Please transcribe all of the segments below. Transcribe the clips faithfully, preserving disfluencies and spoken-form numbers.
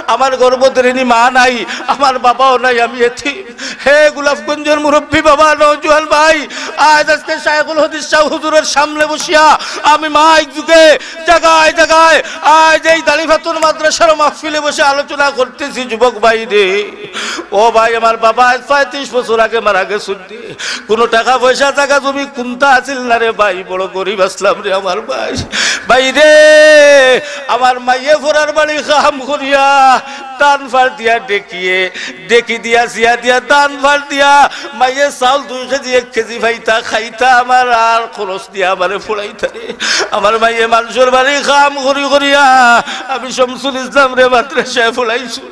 আমার গর্ভধারিণী মা নাই, আমার বাবাও নাই, আমি এতিম। হে গোলাপগঞ্জর মুরব্বী বাবা, নওজোয়ান ভাই, আইজ আজকে শায়খুল হাদিস শাহ হুজুরর সামনে বসিয়া আমি মাইক যুগে জাগায় জাগায় আইজ এই দাড়িপাথর মাদ্রাসার মাহফিলে বসে আলোচনা করতেছি, যুবক ভাইরে। ও ভাই, আমার বাবা আইজ পঁয়ত্রিশ বছর আগে মারা গেছইন রে। কুনু টেকা পয়সা, জাগা জমি কুন্তা আছিল না রে ভাই, বড় গরিব আছলাম রে আমার ভাই। ভাইরে, আমার মাইয়ে ফরার বাড়ি কাম করিয়া ধান ফাড় দিয়া ঢেকিয়ে, ঢেকি দিয়া, ছিয়া দিয়া, ধান ফাড় দিয়া, মাইয়ে চাউল দুই কেজি, এক কেজি পাইতা, খাইতা আমার আর খরচ দিয়া আমারে পড়াইতা রে। আমার মাইয়ে মানষর বাড়ি কাম করি করিয়া আমি শামসুল ইসলামরে মাদ্রাসায় পড়াইছইন।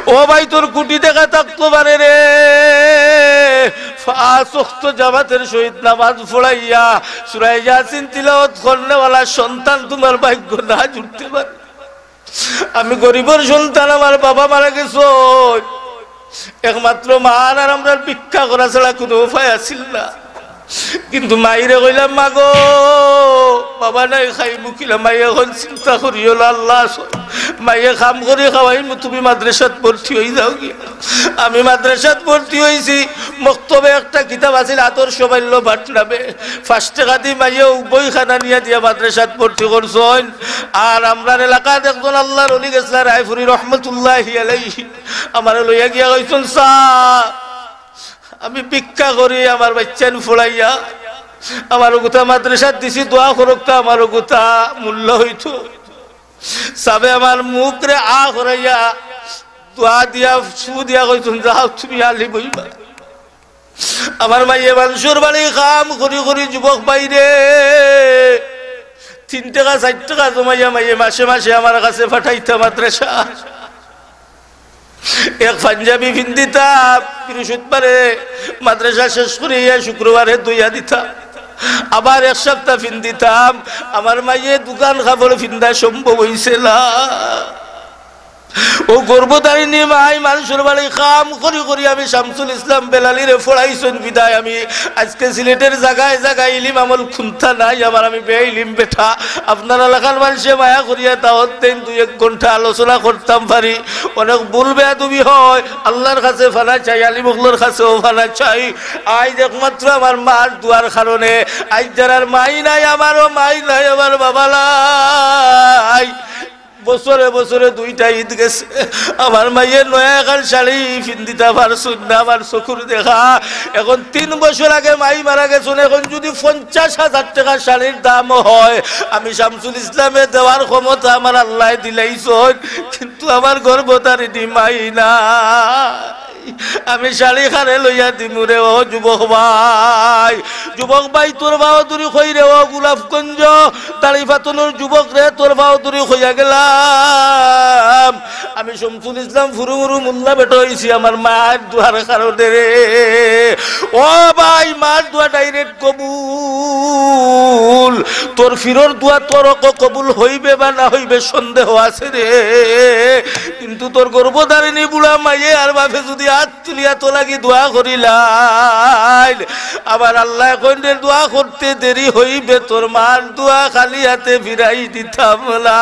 ও ভাই, তোর কুটি টেকা থাকতো পারে রে, পাঁচ ওয়াক্ত জামাতের সহিত নামাজ পড়াইয়া সূরা ইয়াসিন তিলাওয়াত করনেওয়ালা সন্তান তোমার ভাগ্য না জুটতে পারে। আমি গরিবর সন্তান, আমার বাবা মারা গেছইন, একমাত্র মা আর আমরার ভিক্ষা করা ছাড়া কুনু উপায় আছিল না। কিন্তু মাইরে কইলাম, "মা গো, বাবা নাই, খাইমু কিলা?" মাইয়ে কইন, "চিন্তা করিও না, আল্লাহ আছে।" মাইয়ে কাম করি খাওয়াইমু, তুমি মাদ্রাসাত ভর্তি অই যাও গিয়া। আমি মাদ্রাসাত ভর্তি অইছি, মক্তবে একটা কিতাব আছিল আদর্শ বাল্য পাঠ নামে, পাঁচ টেকা দি মাইয়ে বইখানা নিয়া দিয়া মাদ্রাসাত ভর্তি করছইন। আর আমরার এলাকাত একজন আল্লাহর ওলি গেছলা রায়পুরি রহমতুল্লাহি আলাইহি, আমারে লইয়া গিয়া কইছইন, "স্যার, আমি ভিক্ষা করি আমার বাইচ্চাইন পড়াইয়া, আমার অগুতা মাদ্রাসাত দিছি, দোয়া করউক্কা, আমার অগুতা মূল্য অইতো।" সাবে আমার মুখরে আ করাইয়া দোয়া দিয়া, ফু দিয়া কইছইন, "যাও তুমি আলিম অইবা।" আমার মাইয়ে মানষর বাড়ি কাম করি করি, যুবক ভাইরে, তিন টেকা চাইর টেকা জমাইয়া মাইয়ে মাসে মাসে আমার কাছে পাঠাইতা মাদ্রাসা। এক পাঞ্জাবি ফিন্দিতা, বৃহস্পতিবারে মাদ্রাসা শেষ করিয়া শুক্রবারে ধইয়া দিতা। আবার এক সপ্তাহ ফিন্দিতাম। আমার মাইয়ে দুখান কাপড় ফিন্দা সম্ভব অইছে না। অউ গর্ভধারিণী মাই মানষর বাড়ি কাম করি করি আমি শামসুল ইসলাম বেলালিরে পড়াইছইন বিদায় আমি আজকে সিলেটর জাগায় জাগায় ইলিম আমল কুন্তা নাই আমার, আমি বেইলিম বেটা। আপনারা লাখান মানষে মায়া করিয়া দাওয়াত দেইন, দুই এক ঘন্টা আলোচনা করতাম পারি। অনেক ভুল বেয়াদবি হয়, আল্লাহর কাছে ফানা চাই, আলিম অকলর কাছেও ফানা চাই। আইজ একমাত্র আমার মার দোয়ার কারণে, আইজ যারার মাই নাই, আমারও মাই নাই, আমার বাবা নাই। বছরে বছরে দুইটা ঈদ গেছে, আমার মাইয়ে নয়া এখান শাড়ি ফিন্দিতা পারছইন না, আমার চকুর দেখা। এখন তিন বছর আগে মাই মারা গেছইন, এখন যুদি পঞ্চাশ হাজার টেকা শাড়ির দামও হয়, আমি শামসুল ইসলামে দেওয়ার ক্ষমতা আমার আল্লায় দিলাইছইন, কিন্তু আমার গর্ভধারিণী মাই নাই। আমি শাড়ি কারে লইয়া দিমু রে ও যুবক ভাই। যুবক ভাই, তোর বাহাদুরি কই রে ও গোলাপগঞ্জ, দাড়ি ফাতনর যুবক রে, তোর বাহাদুরি কইয়া গেলাম। আমি শামসুল ইসলাম ফুরু ফুরু মোল্লা বেটা অইছি আমার মার দোয়ার কারণে রে। ও ভাই, মার দোয়া direct কবুল। তোর ফিরর দোয়া তোর হকো কবুল হইবে বা না হইবে সন্দেহ আছে রে, কিন্তু তোর গর্ভধারিণী বুড়া মাইয়ে আর বাপে যুদি আত তুলিয়া তো লাগি দোয়া করিলাইন, আবার আল্লায় কইন রে, দোয়া করতে দেরি হইবে, তোর মার দোয়া খালি হাতে ফিরাই দিতাম না।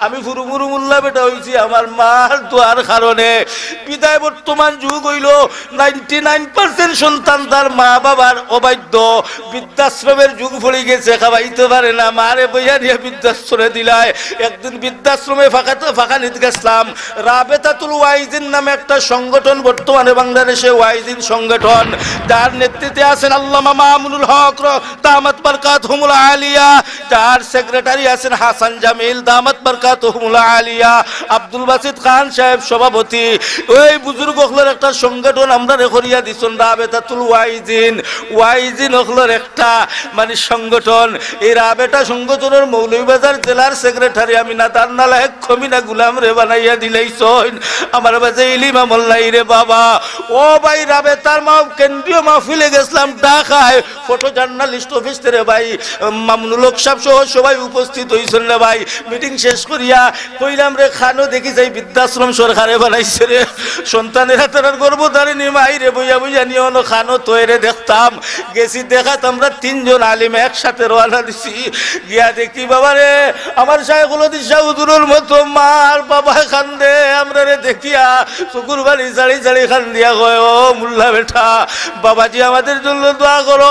আমি ফুরু ফুরু মোল্লা বেটা অইছি আমার মার দোয়ার কারণে। বিদায় বর্তমান যুগ অইলো ninety nine percent সন্তান তার মা বাবার অবাধ্য। বৃদ্ধাশ্রমের যুগ পড়ি গেছে, খাওয়াইতে পারে না, মারে বইয়া নিয়া বৃদ্ধাশ্রমে দিলায়। একদিন বৃদ্ধাশ্রমে ফাঁকা, ফাঁকা নিত গেছলাম। রাবেতাতুল ওয়াইজিন নামে একটা সংগঠন বর্তমানে বাংলাদেশে ওয়াইজিন সংগঠন, যার নেতৃত্বে আছেন আল্লামা মামুনুল হক র-, দামাত বারকাতহুমুল আলিয়া, যার সেক্রেটারি আছেন হাসান জামিল দামাত বারকাতহুমুল আলিয়া, আব্দুল বাসিত খান সাহেব সভাপতি। ওই বুজুর্গ অকলর একটা সংগঠন আমরারে করিয়া দিছইন রাবেতাতুল ওয়াইজিন। ওয়াইজিন অকলর একটা মানে সংগঠন। এই রাবেতা সংগঠনর মৌলভীবাজার জেলার সেক্রেটারি আমি নাদার নালায়েক কমিনা গুলামরে বানাইয়া দিলাইছইন। আমার মাঝে ইলিম আমল নাই রে বাবা। ও ভাই, রাবেতার মা-, কেন্দ্রীয় মাহফিলে গেছলাম ঢাকায়, ফটো জার্নালিস্ট অফিস রে ভাই, মামুনুল হক সাহেব সহ সবাই উপস্থিত অইছইন রে ভাই। মিটিং শেষ করি গিয়া কইলাম, "রে, খানো দেখি যাই, বৃদ্ধাশ্রম সরকারে বানাইছে রে।" সন্তানেরা তারার গর্ভধারিণী মাইরে বইয়া বইয়া নিয়া অনো খানো থইরে দেখতাম। গেছি দেখাত আমরা তিনজন আলিম একসাথে রওয়ানা দিছি। গিয়া দেখি, বাবা রে, আমার শায়খুল হাদিস শাহ হুজুরর মতো মা আর বাবায় কান্দে, আমরারে দেখিয়া চকুর পানি ছাড়ি ছাড়ি কান্দিয়া কয়, "ও মোল্লা বেটা, বাবাজি আমাদের জন্য দোয়া করো।"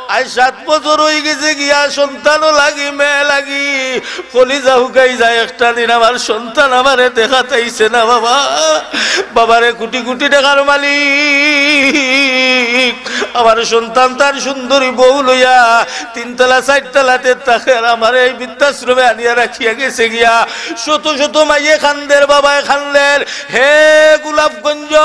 আজ সাত বছর অই গেছে গিয়া, সন্তানও লাগি, মেয়ে লাগি, কলিজা হুকাই যায়। একটা দিন আমার সন্তান আমারে দেখাত আইছে না বাবা। বাবারে কোটি কোটি টেকার মালিক, আমার সন্তান তার সুন্দরী বউ লইয়া তিনতলা চাইরতলাতে থাকে, আর আমারে এই বৃদ্ধাশ্রমে আনিয়া রাখিয়া গেছে গিয়া। শত শত মাইয়ে কান্দের, বাবায় কান্দের। হে গোলাপগঞ্জ,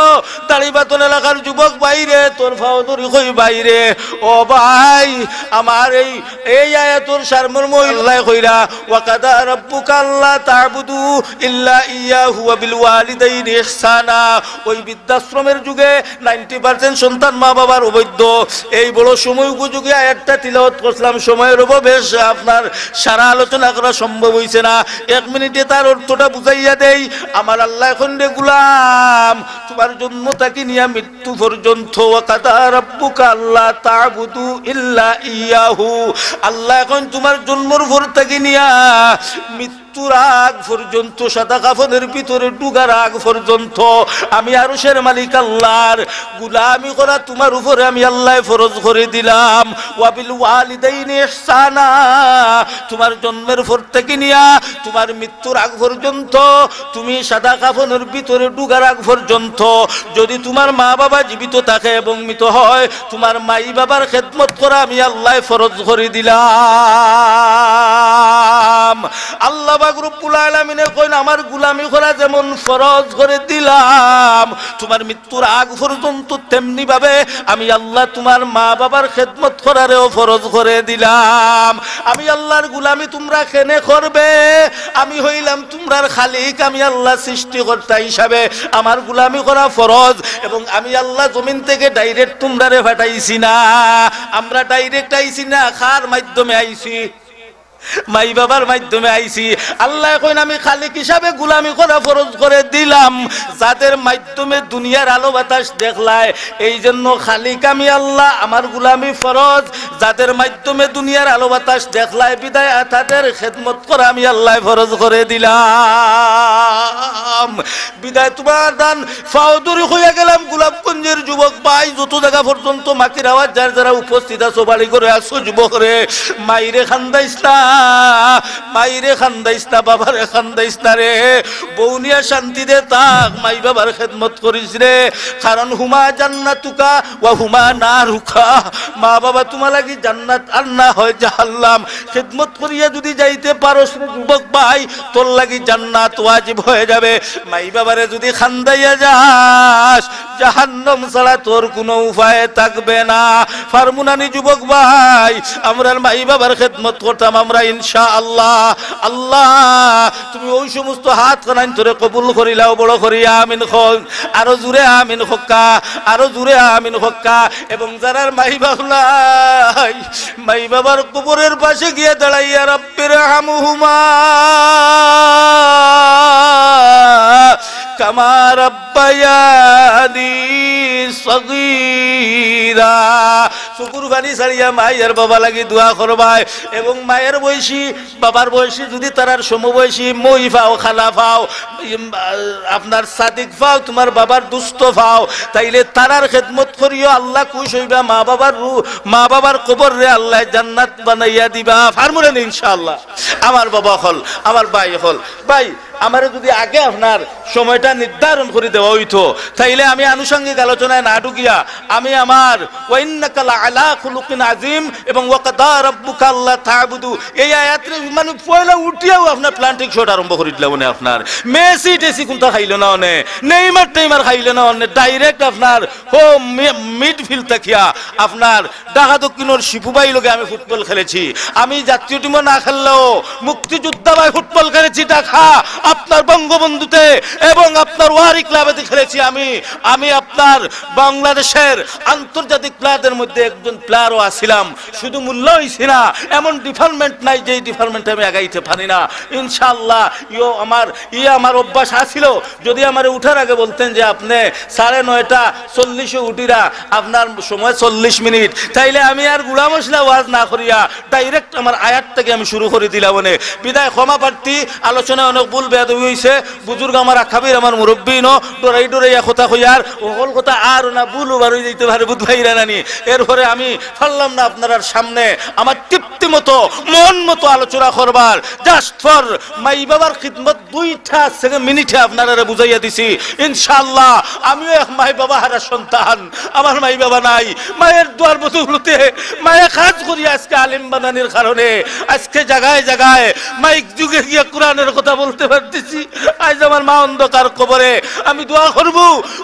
দাড়িবাতন এলাকার যুবক ভাইরে, তোর পাও ধরি কই ভাইরে, ও ভাই, আমার এই, এই আয়াতর সারমর্ম আল্লায় কইরা, "ওয়া কাদা রাব্বুকা আল্লা তা'বুদু ইল্লা ইয়াহু ওয়া বিল ওয়ালিদাইনি ইহসানা।" ওই বৃদ্ধাশ্রমের যুগে নাইনটি পার্সেন্ট সন্তান মা বাবার অবৈধ। এই বড় সময় উপযোগী আয়াতটা তিলাওয়াত করছিলাম, সময়ের অভাবে আপনার সারা আলোচনা করা সম্ভব হইছে না। এক মিনিটে তার অর্থটা বুঝাইয়া দেই। আমার আল্লায় কইন, "রে গোলাম, তোমার জন্ম থাকি নিয়া মৃত্যু পর্যন্ত, ওয়া কাদা রাব্বুকা আল্লা তা'বুদু ইল্লা ইয়াহু।" আল্লায় কইন, "তোমার জন্মর পর থাকি নিয়া মৃত্যুর আগ পর্যন্ত, সাদা কাফনের ভিতরে ঢুকার আগ পর্যন্ত আমি আরশের মালিক আল্লার গোলামি করা তোমার উপরে আমি আল্লায় ফরজ করি দিলাম। ওয়া বিল ওয়ালিদাইনি ইহসানা, তোমার জন্মের পর থাকি নিয়া তোমার মৃত্যুর আগ পর্যন্ত, তুমি সাদা কাফনের ভিতরে ঢুকার আগ পর্যন্ত, যদি তোমার মা বাবা জীবিত থাকে এবং মৃত হয়, তোমার মাই বাবার খেদমত করা আমি আল্লায় ফরজ করি দিলাম।" আল্লাহ পাক রব্বুল আলামিনে কইন, "আমার গোলামি করা যেমন ফরজ করি দিলাম তোমার মৃত্যুর আগ পর্যন্ত, তেমনি ভাবে আমি আল্লাহ তোমার মা বাবার খেদমত করারেও ফরজ করি দিলাম।" আমি আল্লাহর গোলামি তোমরা কেনে করবে? আমি হইলাম তোমরার খালিক, আমি আল্লাহ সৃষ্টিকর্তা হিসাবে আমার গোলামি করা ফরজ, এবং আমি আল্লাহ জমিন থেকে ডাইরেক্ট তোমরারে পাঠাইছি না। আমরা ডাইরেক্ট আইছি না, কার মাধ্যমে আইছি? মাই বাবার মাধ্যমে আইছি। আল্লায় কইন, "আমি খালিক হিসাবে গোলামি করা ফরজ করি দিলাম, যাদের মাধ্যমে দুনিয়ার আলো বাতাস দেখলায়।" এই জন্য খালিক আমি আল্লাহ, আমার গোলামি ফরজ। যাদের মাধ্যমে দুনিয়ার আলো বাতাস দেখলায়, বিদায় তাদের খেদমত করা আমি আল্লায় ফরজ করি দিলাম। বিদায় তোমার দান পাও ধরি কইয়া গেলাম, গোলাপগঞ্জের যুবক ভাই, যত জাগা পর্যন্ত মাইকর আওয়াজ যার যারা উপস্থিত আছো, বাড়ি ঘরে আছো, যুবক রে, মাইরে কান্দাইস না, মাইরে কান্দাইস না, বাবারে কান্দাইস না রে। বউ নিয়া শান্তিতে থাক, মাই বাবার খেদমত করিস রে, কারণ হুমা জান্নাতুকা ওয়া হুমা নারুকা। মা বাবা তোমার লাগি জান্নাত আর না হয় জাহান্নাম। খেদমত করিয়া যদি যাইতে পারস রে যুবক ভাই, তোর লাগি জান্নাত ওয়াজিব হয়ে যাবে। মাই বাবারে যদি কান্দাইয়া যাস, জাহান্নাম ছাড়া তোর কোনো উপায় থাকবে না। পারমু না নি যুবক ভাই, আমরার মাই বাবার খেদমত করতাম আমরা ইনশাআল্লাহ। আল্লাহ, তুমি ওই সমস্ত হাত খানাইন তোরে কবুল করিলাও, বড় করি আমিন কও। আরো জোরে আমিন কউক্কা, আরো জোরে আমিন কউক্কা। এবং যারার মাই বাবা নাই, মাই বাবার কবরের পাশে গিয়া দাঁড়াইয়া, "রব্বির হামহুমা কামা রব্বায়ানি সগীরা।" চকুর পানি ছাড়িয়া মাই আর বাবা লাগি দোয়া করবায়। এবং মায়ের বয়সী, বাবার বয়সী, যদি তারার সমবয়সী মই পাও, খালা পাও, ইম, আ, আপনার সাদিক পাও, তোমার বাবার দুস্ত পাও, তাইলে তারার খেদমত করিও, আল্লাহ খুশ হইবা, মা বাবার রু-, মা বাবার কবররে আল্লায় জান্নাত বানাইয়া দিবা। পারমু না নি ইনশাআল্লাহ? আমার বাবা অকল, আমার ভাই অকল, ভাই, আমারে যদি আগে আপনার সময়টা নির্ধারণ করি দেওয়া হইতো, তাইলে আমি আনুষঙ্গিক আলোচনায় না ঢুকিয়া আমি আমার "ওয়া ইন্নাকা লাআলা খুলুকিন আযীম" এবং "ওয়া কাদা রাব্বুকা আল্লা তা'বুদু", এই আয়াতরে মানে পয়লা উঠিয়াউ আপনার planting shot আরম্ভ করি দিলাম। মানে আপনার মেসি টেসি কুনতা খাইলো না অনে, নেইমার টেইমার খাইলো না অনে, direct আপনার হো মি-, midfield থাকিয়া আপনার ঢাকা দক্ষিণর শিপু ভাই লগে আমি ফুটবল খেলেছি। আমি জাতীয় টিমও না খেললেও মুক্তিযোদ্ধা ভাই ফুটবল খেলেছি ঢাকা। আপনার বঙ্গবন্ধুতে এবং আপনার ওয়ারি ক্লাবেতে খেলেছি আমি। আমি আপনার বাংলাদেশের আন্তর্জাতিক প্লেয়ারদের মধ্যে একজন প্লেয়ারও আছিলাম। শুধু মূল্য হইছি না, এমন ডিপার্টমেন্ট নাই যেই ডিপার্টমেন্টে আমি আগাইতে পারি না। ইনশাআল্লাহ, ইয়ো আমার, ইয়ে আমার অভ্যাস আছিল। যদি আমারে উঠার আগে বলতেন যে আপনি সাড়ে নয়টা চল্লিশে উঠিরা, আপনার সময় চল্লিশ মিনিট, তাইলে আমি আর গুড়া মশলা ওয়াজ না করিয়া ডাইরেক্ট আমার আয়াত থেকে আমি শুরু করে দিলাম। মানে বিদায় ক্ষমা প্রার্থী, আলোচনায় অনেক ভুল বেয়াদবি হইছে। বুজুর্গ আমার আকাবির, আমার মুরব্বী ন, ডরাই ডরাইয়া কথা কইয়ার, হকল কথা আর না ভুল ওবার হয়ে যাইতে পারে, বুধ ভাইরা নানি। এরপরে আমি পারলাম না আপনারার সামনে আমার তৃপ্তি মতো, মন মতো আলোচনা করবার। জাস্ট ফর মাই বাবার খিদমত দুইটা সেকেন্ড মিনিটে আপনারারে বুঝাইয়া দিছি। ইনশাআল্লাহ, আমিও এক মাই বাবা হারা সন্তান। আমার মাই বাবা নাই, মায়ের দোয়ার বদৌলতে মায়ে কাজ করি আজকে আলিম বানানির কারণে আজকে জায়গায় জায়গায় মাইক যুগে গিয়ে কোরআনের কথা বলতে পারতেছি। আজ আমার মা অন্ধকার কবরে, আমি দোয়া করব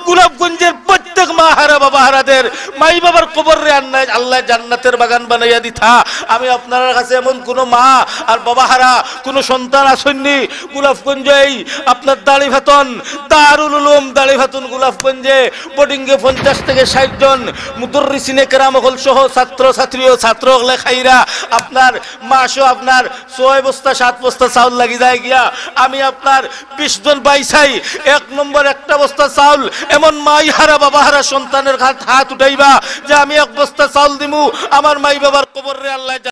গোলাপগঞ্জের প্রত্যেক মা হারা বাবা হারাদের মাই বাবার কবররে আল্লাহ, আল্লাহ জান্নাতের বাগান বানাইয়া দিতা। আমি আপনার কাছে এমন কোনো মা আর বাবা হারা কোনো সন্তান আসেননি গোলাপগঞ্জে, এই আপনার দাড়িভাতন, দারুল উলুম দাড়িভাতন গোলাপগঞ্জে, বোর্ডিংয়ে পঞ্চাশ থেকে ষাট জন মুদর্রিসিনে কেরাম অকল সহ ছাত্র ছাত্রী ও ছাত্র অকলে খাইরা আপনার মাসও আপনার ছয় বস্তা সাত বস্তা চাউল লাগি যায় গিয়া। আমি আপনার বিশ জন বাইসাই এক নম্বর একটা বস্তা চাউল, এমন মাই হারা বাবা হারা সন্তানের হাত, হাত উঠাইবা যে আমি এক বস্তা চাউল দিমু, আমার মাই বাবার কবররে আল্লাহ